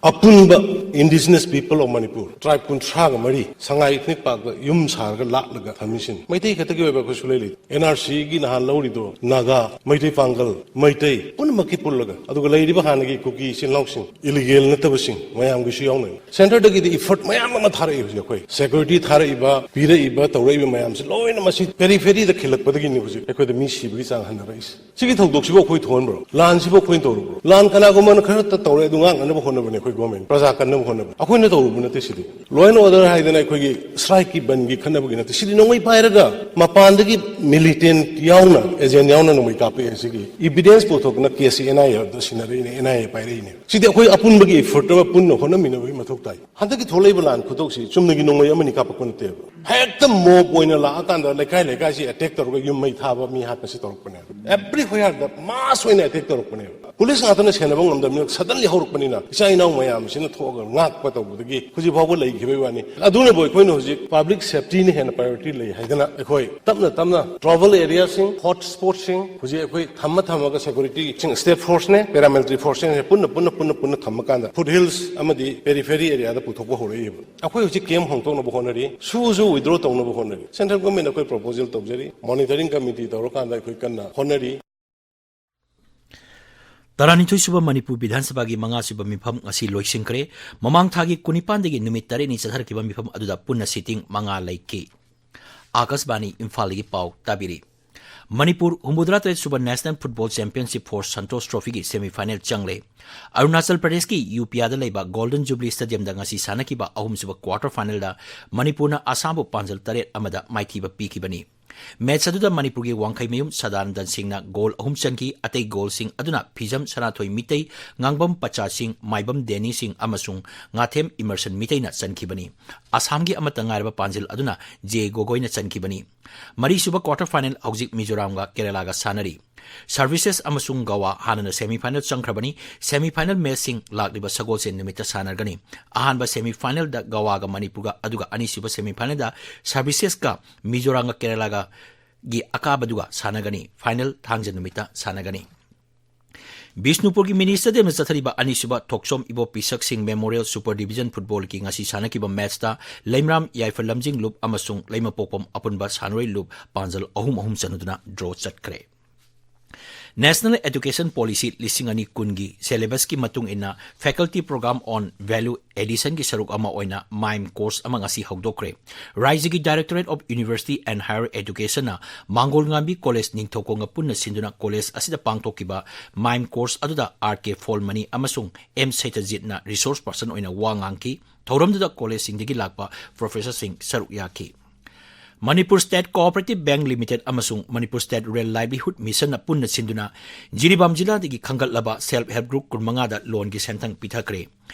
ꯑꯄꯨꯟꯕ indigenous people of Manipur, tribe ꯀꯨꯟꯊ꯭ꯔꯥꯒ ꯃꯔꯤ ꯁꯉꯥꯏ ꯏꯊꯅꯤꯛ ꯄꯥꯔꯛꯇ ꯌꯨꯝ ꯁꯥꯔꯒ ꯂꯥꯛꯂꯒ ꯊꯝꯃꯤꯁꯤꯅꯤ꯫ ꯃꯩꯇꯩ ꯈꯛꯇꯒꯤ ꯑꯣꯏꯕ ꯑꯩꯈꯣꯏ ꯁꯨꯛꯂꯩ ꯂꯩꯇꯦ꯫ ꯑꯦꯟ ꯑꯥꯔ ꯁꯤꯒꯤ ꯅꯍꯥꯟ ꯂꯧꯔꯤꯗꯣ ꯅꯥꯒꯥ, ꯃꯩꯇꯩ ꯄꯥꯡꯒꯜ, ꯃꯩꯇꯩ ꯄꯨꯝꯅꯃꯛꯀꯤ ꯄꯨꯜꯂꯒ, ꯑꯗꯨꯒ ꯂꯩꯔꯤꯕ ꯍꯥꯟꯅꯒꯤ ꯀꯨꯀꯤ ꯏꯆꯤꯜ ꯏꯅꯥꯎꯁꯤꯡ, illegal ꯅꯠꯇꯕꯁꯤꯡ ꯃꯌꯥꯝꯒꯤꯁꯨ ꯌꯥꯎꯅ ꯁꯦꯟꯇꯔꯗꯒꯤꯗꯤ effort ꯃꯌꯥꯝ ꯑꯃ ꯊꯥꯔꯛꯏ꯫ ꯍꯧꯖꯤꯛ ꯑꯩꯈꯣꯏ ꯁꯦꯀ꯭ꯌꯨꯔꯤꯇꯤ ꯊꯥꯔꯛꯏꯕ, ꯄꯤꯔꯛꯏꯕ, ꯇꯧꯔꯛꯏꯕ ꯃꯌꯥꯝꯁꯦ ꯂꯣꯏꯅ ꯃꯁꯤ periphery ꯗ ꯈꯤꯜꯂꯛꯄꯗꯒꯤꯅꯤ ꯍꯧꯖꯤꯛ ꯑꯩꯈꯣꯏꯗ ꯃꯤ ꯁꯤꯕꯒꯤ ꯆꯥꯡ ꯍꯟꯊꯔꯛꯏꯁꯦ꯫ ꯁꯤꯒꯤ ꯊꯧꯗꯣꯛꯁꯤꯕꯨ ꯑꯩꯈꯣꯏ ꯊꯣꯛꯍꯟꯕ꯭ꯔꯣ? ꯂꯥꯟꯁꯤꯕꯨ ꯑꯩꯈꯣꯏꯅ ꯇꯧꯔꯨꯕ꯭ꯔꯣ? ꯂꯥꯟ ꯀꯅꯥꯒꯨꯝꯕꯅ ꯈꯔꯇ ꯇꯧꯔꯦ, ꯑꯗꯨ ꯉꯥꯛꯅꯅꯕ ꯍꯣꯠꯅꯕꯅꯦ ꯑꯩꯈꯣꯏ꯫ ꯒꯣꯔꯃꯦꯟ ꯄ꯭ꯔꯖꯥ ꯀꯟꯅꯕ ꯍꯣꯠꯅꯕ꯫ ꯑꯩꯈꯣꯏꯅ ꯇꯧꯔꯨꯕ ꯅꯠꯇꯦ ꯁꯤꯗꯤ꯫ Law and order ꯍꯥꯏꯗꯅ ꯑꯩꯈꯣꯏꯒꯤ strike ꯀꯤ, ꯕꯟꯒꯤ ꯈꯟꯅꯕꯒꯤ ꯅꯠꯇꯦ꯫ ꯁꯤꯗꯤ ꯅꯣꯡꯃꯩ ꯄꯥꯏꯔꯒ ꯃꯄꯥꯟꯗꯒꯤ militant ꯌꯥꯎꯅ, agent ꯌꯥꯎꯅ ꯅꯣꯡꯃꯩ ꯀꯥꯞꯄꯛꯑꯦ꯫ ꯁꯤꯒꯤ evidence ꯄꯨꯊꯣꯛꯇꯅ case ꯁꯤ N I A the ꯁꯤꯟꯅꯔꯛꯏꯅꯦ, N I A ꯄꯥꯏꯔꯛꯏꯅꯦ꯫ ꯁꯤꯗꯤ ꯑꯩꯈꯣꯏ ꯑꯄꯨꯟꯕꯒꯤ effort ꯑꯃ ꯄꯨꯟꯅ ꯍꯣꯠꯅꯟꯃꯤꯟꯅꯕꯒꯤ ꯃꯊꯧ ꯇꯥꯏ꯫ ꯍꯟꯗꯛꯀꯤ ꯊꯣꯛꯂꯛꯏꯕ ꯂꯥꯟ ꯈꯨꯗꯣꯛꯁꯤ ꯆꯨꯝꯅꯒꯤ ꯅꯣꯡꯃꯩ ꯑꯃꯅꯤ ꯀꯥꯞꯄꯛꯄ ꯅꯠꯇꯦꯕ꯫ ꯍꯦꯛꯇ mob ꯑꯣꯏꯅ ꯂꯥꯛꯑꯀꯥꯟꯗ ꯂꯩꯀꯥꯏ ꯂꯩꯀꯥꯏꯁꯤ attack ꯇꯧꯔꯒ ꯌꯨꯝ ꯃꯩ ꯊꯥꯕ, ꯃꯤ ꯍꯥꯠꯄꯁꯤ ꯇꯧꯔꯛꯄꯅꯦꯕ꯫ Everywhere ꯗ mass ꯑꯣꯏꯅ attack ꯇꯧꯔꯛꯄꯅꯦꯕ꯫ Police ꯉꯥꯛꯇꯅ ꯁꯦꯟꯅꯕ ꯉꯝꯗꯕꯅꯤꯅ suddenly ꯍꯧꯔꯛꯄꯅꯤꯅ ꯏꯆꯥ ꯏꯅꯥꯎ ꯃꯌꯥꯝꯁꯤꯅ ꯊꯣꯛꯑꯒ ꯉꯥꯛꯄ ꯇꯧꯕꯗꯒꯤ ꯍꯧꯖꯤꯛ ꯐꯥꯎꯕ ꯂꯩꯈꯤꯕꯒꯤ ꯋꯥꯅꯤ꯫ ꯑꯗꯨꯅꯕꯨ ꯑꯩꯈꯣꯏꯅ ꯍꯧꯖꯤꯛ public safety ꯅ ꯍꯦꯟꯅ priority ꯂꯩ ꯍꯥꯏꯗꯅ ꯑꯩꯈꯣꯏ ꯇꯞꯅ ꯇꯞꯅ tribal area ꯁꯤꯡ, hot spot ꯁꯤꯡ, ꯍꯧꯖꯤꯛ ꯑꯩꯈꯣꯏ ꯊꯝꯃ ꯊꯝꯃꯒ security ꯁꯤꯡ, state force ꯅꯦ, paramilitary force ꯁꯤꯡ ꯄꯨꯟꯅ, ꯄꯨꯟꯅ, ꯄꯨꯟꯅ, ꯄꯨꯟꯅ ꯊꯝꯃꯀꯥꯟꯗ foothills ꯑꯃꯗꯤ periphery area ꯗ ꯄꯨꯊꯣꯛꯄ ꯍꯧꯔꯛꯏꯕ꯫ ꯑꯩꯈꯣꯏ ꯍꯧꯖꯤꯛ camp ꯍꯣꯡꯗꯣꯛꯅꯕ ꯍꯣꯠꯅꯔꯤ, ꯁꯨꯁꯨ withdraw ꯇꯧꯅꯕ ꯍꯣꯠꯅꯔꯤ꯫ Central Government ꯑꯩꯈꯣꯏ proposal ꯇꯧꯖꯔꯤ, Monitoring Committee ꯇꯧꯔꯀꯥꯟꯗ ꯑꯩꯈꯣꯏ ꯀꯟꯅ ꯍꯣꯠꯅꯔꯤ꯫ ꯇꯔꯥꯅꯤꯊꯣꯏ ꯁꯨꯕ ꯃꯅꯤꯄꯨꯔ ꯕꯤꯙꯥꯟ ꯁꯚꯥꯒꯤ ꯃꯉꯥ ꯁꯨꯕ ꯃꯤꯐꯝ ꯉꯁꯤ ꯂꯣꯏꯁꯤꯟꯈ꯭ꯔꯦ꯫ ꯃꯃꯥꯡ ꯊꯥꯒꯤ ꯀꯨꯟꯅꯤꯄꯥꯟꯗꯒꯤ ꯅꯨꯃꯤꯠ ꯇꯔꯦꯠꯅꯤ ꯆꯠꯊꯔꯛꯈꯤꯕ ꯃꯤꯐꯝ ꯑꯗꯨꯗ ꯄꯨꯟꯅ sitting ꯃꯉꯥ ꯂꯩꯈꯤ꯫ ꯑꯥꯀꯥꯁꯕꯥꯅꯤ ꯏꯝꯐꯥꯜꯗꯒꯤ ꯄꯥꯎ ꯇꯥꯕꯤꯔꯤ꯫ ꯃꯅꯤꯄꯨꯔ ꯍꯨꯝꯐꯨꯇꯔꯥ ꯇꯔꯦꯠ ꯁꯨꯕ National Football Championship for Santosh Trophy ꯒꯤ semi final ꯆꯪꯂꯦ꯫ ꯑꯔꯨꯅꯥꯆꯜ ꯄ꯭ꯔꯗꯦꯁꯀꯤ ꯌꯨꯄꯤꯌꯥꯗ ꯂꯩꯕ Golden Jubilee Stadium ꯗ ꯉꯁꯤ ꯁꯥꯟꯅꯈꯤꯕ ꯑꯍꯨꯝꯁꯨꯕ quarter final ꯗ ꯃꯅꯤꯄꯨꯔꯅ ꯑꯁꯥꯝꯕꯨ ꯄꯥꯟꯖꯜ ꯇꯔꯦꯠ ꯑꯃꯗ ꯃꯥꯏꯊꯤꯕ ꯄꯤꯈꯤꯕꯅꯤ꯫ Match ꯑꯗꯨꯗ ꯃꯅꯤꯄꯨꯔꯒꯤ ꯋꯥꯡꯈꯩꯃꯌꯨꯝ ꯁꯗꯥꯅꯟꯗꯟ ꯁꯤꯡꯅ goal ꯑꯍꯨꯝ ꯆꯟꯈꯤ꯫ ꯑꯇꯩ goal ꯁꯤꯡ ꯑꯗꯨꯅ ꯐꯤꯖꯝ ꯁꯅꯥꯊꯣꯏ ꯃꯤꯇꯩ, ꯉꯥꯡꯕꯝ ꯄꯆꯥ ꯁꯤꯡ, ꯃꯥꯏꯕꯝ ꯗꯦꯅꯤ ꯁꯤꯡ ꯑꯃꯁꯨꯡ ꯉꯥꯊꯦꯝ ꯏꯃꯔꯁꯟ ꯃꯤꯇꯩꯅ ꯆꯟꯈꯤꯕꯅꯤ꯫ ꯑꯁꯥꯝꯒꯤ ꯑꯃꯠꯇ ꯉꯥꯏꯔꯕ ꯄꯥꯟꯖꯤꯜ ꯑꯗꯨꯅ ꯖꯦ ꯒꯣꯒꯣꯏꯅ ꯆꯟꯈꯤꯕꯅꯤ꯫ ꯃꯔꯤꯁꯨꯕ quarter final ꯍꯧꯖꯤꯛ ꯃꯤꯖꯣꯔꯥꯝꯒ ꯀꯦꯔꯂꯥꯒ ꯁꯥꯟꯅꯔꯤ꯫ Services ꯑꯃꯁꯨꯡ ꯒꯋꯥ ꯍꯥꯟꯅꯅ semi final ꯆꯪꯈ꯭ꯔꯕꯅꯤ꯫ Semi final match ꯁꯤꯡ ꯂꯥꯛꯂꯤꯕ ꯁꯒꯣꯜꯁꯦꯟ ꯅꯨꯃꯤꯠꯇ ꯁꯥꯟꯅꯔꯒꯅꯤ꯫ ꯑꯍꯥꯟꯕ semi final ꯗ ꯒꯋꯥꯒ ꯃꯅꯤꯄꯨꯔꯒ, ꯑꯗꯨꯒ ꯑꯅꯤꯁꯨꯕ semi final ꯗ Services ꯀ ꯃꯤꯖꯣꯔꯥꯝꯒ ꯀꯦꯔꯂꯥꯒ ꯒꯤ ꯑꯀꯥꯕꯗꯨꯒ ꯁꯥꯟꯅꯒꯅꯤ꯫ Final ꯊꯥꯡꯖ ꯅꯨꯃꯤꯠꯇ ꯁꯥꯟꯅꯒꯅꯤ꯫ ꯕꯤꯁꯅꯨꯄꯨꯔꯒꯤ Mini Stadium ꯗ ꯆꯠꯊꯔꯤꯕ ꯑꯅꯤꯁꯨꯕ ꯊꯣꯛꯆꯣꯝ ꯏꯕꯣ ꯄꯤꯁꯛ ꯁꯤꯡ Memorial Super Division Football ꯒꯤ ꯉꯁꯤ ꯁꯥꯟꯅꯈꯤꯕ match ꯇ ꯂꯩꯃꯔꯥꯝ ꯌꯥꯏꯐ ꯂꯝꯖꯤꯡ ꯂꯨꯞ ꯑꯃꯁꯨꯡ ꯂꯩꯃꯄꯣꯛꯄꯝ ꯑꯄꯨꯟꯕ ꯁꯥꯟꯅꯔꯣꯏ ꯂꯨꯞ ꯄꯥꯟꯖꯜ ꯑꯍꯨꯝ ꯑꯍꯨꯝ ꯆꯟꯅꯗꯨꯅ draw ꯆꯠꯈ꯭ꯔꯦ꯫ National Education Policy ꯂꯤꯁꯤꯡ ꯑꯅꯤ ꯀꯨꯟꯒꯤ syllabus ꯀꯤ ꯃꯇꯨꯡ ꯏꯟꯅ Faculty Program on Value Addition ꯒꯤ ꯁꯔꯨꯛ ꯑꯃ ꯑꯣꯏꯅ MIME course ꯑꯃ ꯉꯁꯤ ꯍꯧꯗꯣꯛꯈ꯭ꯔꯦ꯫ ꯔꯥꯏꯖ꯭ꯌꯒꯤ Directorate of University and Higher Education ꯅ ꯃꯥꯡꯒꯣꯜ ꯉꯥꯝꯕꯤ ꯀꯣꯂꯦꯖ ꯅꯤꯡꯊꯧꯈꯣꯡꯒ ꯄꯨꯟꯅ ꯁꯤꯟꯗꯨꯅ ꯀꯣꯂꯦꯖ ꯑꯁꯤꯗ ꯄꯥꯡꯊꯣꯛꯈꯤꯕ MIME course ꯑꯗꯨꯗ R K ꯐꯣꯜꯃꯅꯤ ꯑꯃꯁꯨꯡ M ꯁꯩꯇꯖꯤꯠꯅ resource person ꯑꯣꯏꯅ ꯋꯥ ꯉꯥꯡꯈꯤ꯫ ꯊꯧꯔꯝꯗꯨꯗ ꯀꯣꯂꯦꯖꯁꯤꯡꯗꯒꯤ ꯂꯥꯛꯄ professor ꯁꯤꯡ ꯁꯔꯨꯛ ꯌꯥꯈꯤ꯫ Manipur State Cooperative Bank Limited ꯑꯃꯁꯨꯡ Manipur State Rural Livelihood Mission ꯅ ꯄꯨꯟꯅ ꯁꯤꯟꯗꯨꯅ ꯖꯤꯔꯤꯕꯥꯝ ꯖꯤꯂꯥꯗꯒꯤ ꯈꯟꯒꯠꯂꯕ self help group ꯀꯨꯟꯃꯉꯥꯗ loan ꯒꯤ ꯁꯦꯟꯊꯪ ꯄꯤꯊꯈ꯭ꯔꯦ꯫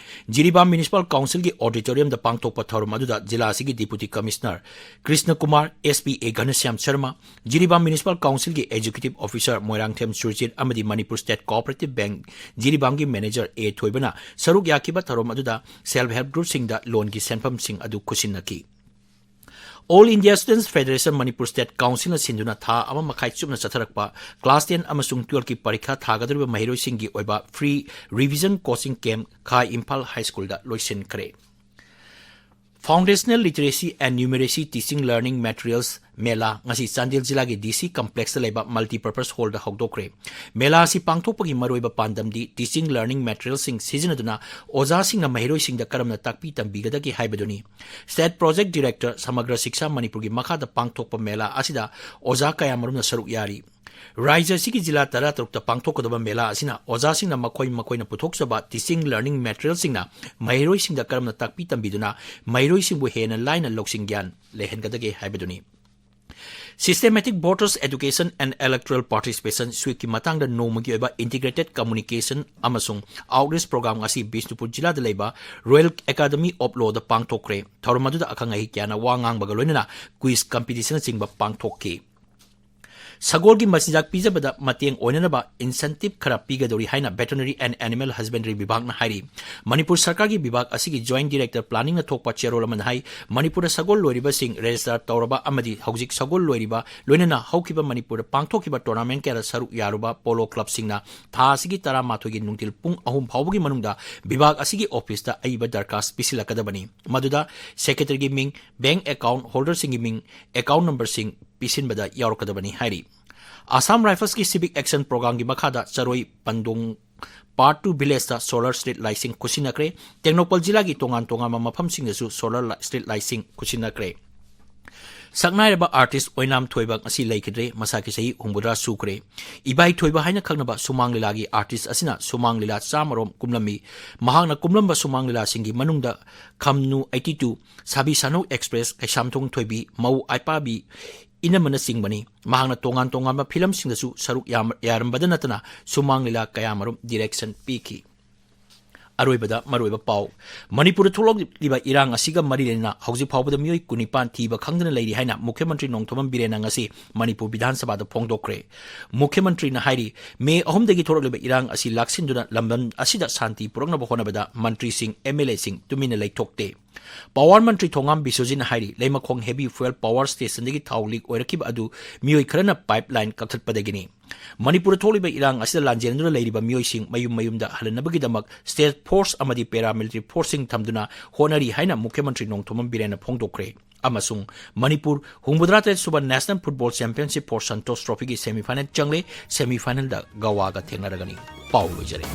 ꯖꯤꯔꯤꯕꯥꯝ Municipal Council ꯒꯤ auditorium ꯗ ꯄꯥꯡꯊꯣꯛꯄ ꯊꯧꯔꯝ ꯑꯗꯨꯗ ꯖꯤꯂꯥ ꯑꯁꯤꯒꯤ Deputy Commissioner Krishna Kumar, S P A ꯘꯅꯁ꯭ꯌꯥꯝ Sharma, Jiribam Municipal Council ꯒꯤ Executive Officer ꯃꯣꯏꯔꯥꯡꯊꯦꯝ ꯁꯨꯔꯖꯤꯠ ꯑꯃꯗꯤ Manipur State Cooperative Bank ꯖꯤꯔꯤꯕꯥꯝꯒꯤ Manager A ꯊꯣꯏꯕꯅ ꯁꯔꯨꯛ ꯌꯥꯈꯤꯕ ꯊꯧꯔꯝ ꯑꯗꯨꯗ self help group ꯁꯤꯡꯗ loan ꯒꯤ ꯁꯦꯟꯐꯝꯁꯤꯡ ꯑꯗꯨ ꯈꯨꯠꯁꯤꯟꯅꯈꯤ꯫ All India Students Federation Manipur State Council ꯅ ꯁꯤꯟꯗꯨꯅ ꯊꯥ ꯑꯃ ꯃꯈꯥꯏ ꯆꯨꯞꯅ ꯆꯠꯊꯔꯛꯄ class ten ꯑꯃꯁꯨꯡ twelve ꯀꯤ ꯄꯔꯤꯈꯥ ꯊꯥꯒꯗꯧꯔꯤꯕ ꯃꯍꯩꯔꯣꯏꯁꯤꯡꯒꯤ ꯑꯣꯏꯕ free revision coaching camp ꯈꯥ ꯏꯝꯐꯥꯜ High School ꯗ ꯂꯣꯏꯁꯤꯟꯈ꯭ꯔꯦ꯫ Foundational Literacy and Numeracy Teaching Learning Materials ꯃꯦꯂꯥ ꯉꯁꯤ ꯆꯥꯟꯗꯦꯜ ꯖꯤꯂꯥꯒꯤ D C Complex ꯇ ꯂꯩꯕ Multipurpose Hall ꯗ ꯍꯧꯗꯣꯛꯈ꯭ꯔꯦ꯫ ꯃꯦꯂꯥ ꯑꯁꯤ ꯄꯥꯡꯊꯣꯛꯄꯒꯤ ꯃꯔꯨꯑꯣꯏꯕ ꯄꯥꯟꯗꯝꯗꯤ teaching learning material ꯁꯤꯡ ꯁꯤꯖꯤꯟꯅꯗꯨꯅ ꯑꯣꯖꯥꯁꯤꯡꯅ ꯃꯍꯩꯔꯣꯏꯁꯤꯡꯗ ꯀꯔꯝꯅ ꯇꯥꯛꯄꯤ ꯇꯝꯕꯤꯒꯗꯒꯦ ꯍꯥꯏꯕꯗꯨꯅꯤ꯫ State Project Director ꯁꯃꯒ꯭ꯔ ꯁꯤꯛꯁꯥ ꯃꯅꯤꯄꯨꯔꯒꯤ ꯃꯈꯥꯗ ꯄꯥꯡꯊꯣꯛꯄ ꯃꯦꯂꯥ ꯑꯁꯤꯗ ꯑꯣꯖꯥ ꯀꯌꯥꯃꯔꯨꯝꯅ ꯁꯔꯨꯛ ꯌꯥꯔꯤ꯫ ꯔꯥꯖ꯭ꯌ ꯑꯁꯤꯒꯤ ꯖꯤꯂꯥ ꯇꯔꯥꯇꯔꯨꯛꯇ ꯄꯥꯡꯊꯣꯛꯀꯗꯕ ꯃꯦꯂꯥ ꯑꯁꯤꯅ ꯑꯣꯖꯥꯁꯤꯡꯅ ꯃꯈꯣꯏ ꯃꯈꯣꯏꯅ ꯄꯨꯊꯣꯛꯆꯕ teaching learning material ꯁꯤꯡꯅ ꯃꯍꯩꯔꯣꯏꯁꯤꯡꯗ ꯀꯔꯝꯅ ꯇꯥꯛꯄꯤ ꯇꯝꯕꯤꯗꯨꯅ ꯃꯍꯩꯔꯣꯏꯁꯤꯡꯕꯨ ꯍꯦꯟꯅ ꯂꯥꯏꯅ ꯂꯧꯁꯤꯡ ꯒ꯭ꯌꯥꯟ ꯂꯩꯍꯟꯒꯗꯒꯦ ꯍꯥꯏꯕꯗꯨꯅꯤ꯫ Systematic Voters Education and Electoral Participation SWEEP ꯀꯤ ꯃꯇꯥꯡꯗ ꯅꯣꯡꯃꯒꯤ ꯑꯣꯏꯕ Integrated Communication ꯑꯃꯁꯨꯡ Outreach Program ꯉꯁꯤ ꯕꯤꯁꯅꯨꯄꯨꯔ ꯖꯤꯂꯥꯗ ꯂꯩꯕ Royal Academy of Law ꯗ ꯄꯥꯡꯊꯣꯛꯈ꯭ꯔꯦ꯫ ꯊꯧꯔꯝ ꯑꯗꯨꯗ ꯑꯈꯪ ꯑꯍꯩ ꯀꯌꯥꯅ ꯋꯥ ꯉꯥꯡꯕꯒ ꯂꯣꯏꯅꯅ quiz competition ꯅꯆꯤꯡꯕ ꯄꯥꯡꯊꯣꯛꯈꯤ꯫ ꯁꯒꯣꯜꯒꯤ ꯃꯆꯤꯟꯖꯥꯛ ꯄꯤꯖꯕꯗ ꯃꯇꯦꯡ ꯑꯣꯏꯅꯅꯕ incentive ꯈꯔ ꯄꯤꯒꯗꯧꯔꯤ ꯍꯥꯏꯅ Veterinary and Animal Husbandry ꯕꯤꯚꯥꯒꯅ ꯍꯥꯏꯔꯤ꯫ ꯃꯅꯤꯄꯨꯔ ꯁꯔꯀꯥꯔꯒꯤ ꯕꯤꯚꯥꯒ ꯑꯁꯤꯒꯤ Joint Director Planning ꯅ ꯊꯣꯛꯄ ꯆꯦꯔꯣꯜ ꯑꯃꯅ ꯍꯥꯏ, ꯃꯅꯤꯄꯨꯔꯗ ꯁꯒꯣꯜ ꯂꯣꯏꯔꯤꯕꯁꯤꯡ register ꯇꯧꯔꯕ ꯑꯃꯗꯤ ꯍꯧꯖꯤꯛ ꯁꯒꯣꯜ ꯂꯣꯏꯔꯤꯕ, ꯂꯣꯏꯅꯅ ꯍꯧꯈꯤꯕ ꯃꯅꯤꯄꯨꯔꯗ ꯄꯥꯡꯊꯣꯛꯈꯤꯕ tournament ꯀꯌꯥꯗ ꯁꯔꯨꯛ ꯌꯥꯔꯨꯕ polo club ꯁꯤꯡꯅ ꯊꯥ ꯑꯁꯤꯒꯤ ꯇꯔꯥꯃꯥꯊꯣꯏꯒꯤ ꯅꯨꯡꯊꯤꯜ ꯄꯨꯡ ꯑꯍꯨꯝ ꯐꯥꯎꯕꯒꯤ ꯃꯅꯨꯡꯗ ꯕꯤꯚꯥꯒ ꯑꯁꯤꯒꯤ office ꯇ ꯑꯏꯕ ꯗꯔꯈꯥꯁ ꯄꯤꯁꯤꯜꯂꯛꯀꯗꯕꯅꯤ꯫ ꯃꯗꯨꯗ secretary ꯒꯤ ꯃꯤꯡ, bank account holder ꯁꯤꯡꯒꯤ ꯃꯤꯡ, account number ꯁꯤꯡ ꯄꯤꯁꯤꯟꯕꯗ ꯌꯥꯎꯔꯛꯀꯗꯕꯅꯤ ꯍꯥꯏꯔꯤ꯫ Assam Riflesꯀꯤ Civic Action Programmeꯒꯤ ꯃꯈꯥꯗ ꯆꯔꯣꯏ ꯄꯟꯗꯣꯡ Part two Villageꯇ solar street lightꯁꯤꯡ ꯈꯨꯠꯁꯤꯟꯅꯈ꯭ꯔꯦ꯫ Tengnoupal ꯖꯤꯂꯥꯒꯤ ꯇꯣꯉꯥꯟ ꯇꯣꯉꯥꯟꯕ ꯃꯐꯝꯁꯤꯡꯗꯁꯨ solar li-, street lightꯁꯤꯡ ꯈꯨꯠꯁꯤꯟꯅꯈ꯭ꯔꯦ꯫ ꯁꯛꯅꯥꯏꯔꯕ artist ꯑꯣꯏꯅꯥꯝ ꯊꯣꯏꯕ ꯉꯁꯤ ꯂꯩꯈꯤꯗ꯭ꯔꯦ꯫ ꯃꯁꯥꯒꯤ ꯆꯍꯤ ꯍꯨꯝꯐꯨꯇꯔꯥ ꯁꯨꯈ꯭ꯔꯦ꯫ ꯏꯕꯥꯏ ꯊꯣꯏꯕ ꯍꯥꯏꯅ ꯈꯪꯅꯕ ꯁꯨꯃꯥꯡ ꯂꯤꯂꯥꯒꯤ artist ꯑꯁꯤꯅ ꯁꯨꯃꯥꯡ ꯂꯤꯂꯥ ꯆꯥꯝꯃꯔꯣꯝ ꯀꯨꯝꯂꯝꯃꯤ꯫ ꯃꯍꯥꯛꯅ ꯀꯨꯝꯂꯝꯕ ꯁꯨꯃꯥꯡ ꯂꯤꯂꯥꯁꯤꯡꯒꯤ ꯃꯅꯨꯡꯗ ꯈꯝꯅꯨ eighty two, ꯁꯥꯕꯤ ꯁꯥꯅꯧ Express, ꯀꯩꯁꯥꯝꯊꯣꯡ ꯊꯣꯏꯕꯤ, ꯃꯧ ꯑꯥꯏꯄꯥꯕꯤ, ꯏꯅꯝꯃꯅꯆꯤꯡꯕꯅꯤ꯫ ꯃꯍꯥꯛꯅ ꯇꯣꯉꯥꯟ ꯇꯣꯉꯥꯟꯕ ꯐꯤꯂꯝꯁꯤꯡꯗꯁꯨ ꯁꯔꯨꯛ ꯌꯥꯝ-, ꯌꯥꯔꯝꯕꯗ ꯅꯠꯇꯅ ꯁꯨꯃꯥꯡ ꯂꯤꯂꯥ ꯀꯌꯥꯃꯔꯨꯝ direction ꯄꯤꯈꯤ꯫ ꯑꯔꯣꯏꯕꯗ ꯃꯔꯨꯑꯣꯏꯕ ꯄꯥꯎ꯫ ꯃꯅꯤꯄꯨꯔꯗ ꯊꯣꯛꯂꯛꯂꯤꯕ ꯏꯔꯥꯡ ꯑꯁꯤꯒ ꯃꯔꯤ ꯂꯩꯅꯅ ꯍꯧꯖꯤꯛ ꯐꯥꯎꯕꯗ ꯃꯤꯑꯣꯏ ꯀꯨꯟꯅꯤꯄꯥꯟ ꯊꯤꯕ ꯈꯪꯗꯅ ꯂꯩꯔꯤ ꯍꯥꯏꯅ ꯃꯨꯈ꯭ꯌ ꯃꯟꯇ꯭ꯔꯤ ꯅꯣꯡꯊꯣꯝꯕꯝ ꯕꯤꯔꯦꯟꯅ ꯉꯁꯤ ꯃꯅꯤꯄꯨꯔ ꯕꯤꯙꯥꯟ ꯁꯚꯥꯗ ꯐꯣꯡꯗꯣꯛꯈ꯭ꯔꯦ꯫ ꯃꯨꯈ꯭ꯌ ꯃꯟꯇ꯭ꯔꯤꯅ ꯍꯥꯏꯔꯤ, ꯃꯦ ꯑꯍꯨꯝꯗꯒꯤ ꯊꯣꯛꯂꯛꯂꯤꯕ ꯏꯔꯥꯡ ꯑꯁꯤ ꯂꯥꯛꯁꯤꯟꯗꯨꯅ ꯂꯝꯗꯝ ꯑꯁꯤꯗ ꯁꯥꯟꯇꯤ ꯄꯨꯔꯛꯅꯕ ꯍꯣꯠꯅꯕꯗ ꯃꯟꯇ꯭ꯔꯤꯁꯤꯡ, MLAꯁꯤꯡ ꯇꯨꯃꯤꯟꯅ ꯂꯩꯊꯣꯛꯇꯦ꯫ Power ꯃꯟꯇ꯭ꯔꯤ ꯊꯣꯉꯥꯝ ꯕꯤꯁ꯭ꯋꯖꯤꯠꯅ ꯍꯥꯏꯔꯤ, ꯂꯩꯃꯈꯣꯡ heavy fuel power stationꯗꯒꯤ ꯊꯥꯎ leak ꯑꯣꯏꯔꯛꯈꯤꯕ ꯑꯗꯨ ꯃꯤꯑꯣꯏ ꯈꯔꯅ pipeline ꯀꯛꯊꯠꯄꯗꯒꯤꯅꯤ꯫ ꯃꯅꯤꯄꯨꯔꯗ ꯊꯣꯛꯂꯤꯕ ꯏꯔꯥꯡ ꯑꯁꯤꯗ ꯂꯥꯟꯖꯦꯟꯗꯨꯅ ꯂꯩꯔꯤꯕ ꯃꯤꯑꯣꯏꯁꯤꯡ ꯃꯌꯨꯝ ꯃꯌꯨꯝꯗ ꯍꯜꯍꯟꯅꯕꯒꯤꯗꯃꯛ state force ꯑꯃꯗꯤ paramilitary forceꯁꯤꯡ ꯊꯝꯗꯨꯅ ꯍꯣꯠꯅꯔꯤ ꯍꯥꯏꯅ ꯃꯨꯈ꯭ꯌ ꯃꯟꯇ꯭ꯔꯤ ꯅꯣꯡꯊꯣꯝꯕꯝ ꯕꯤꯔꯦꯟꯅ ꯐꯣꯡꯗꯣꯛꯈ꯭ꯔꯦ꯫ ꯑꯃꯁꯨꯡ ꯃꯅꯤꯄꯨꯔ ꯍꯨꯝꯐꯨꯇꯔꯥ ꯇꯔꯦꯠ ꯁꯨꯕ National Football Championship for Santosh Trophyꯒꯤ semi final ꯆꯪꯂꯦ꯫ Semi finalꯗ ꯒꯋꯥꯒ ꯊꯦꯡꯅꯔꯒꯅꯤ꯫ ꯄꯥꯎ ꯂꯣꯏꯖꯔꯦ꯫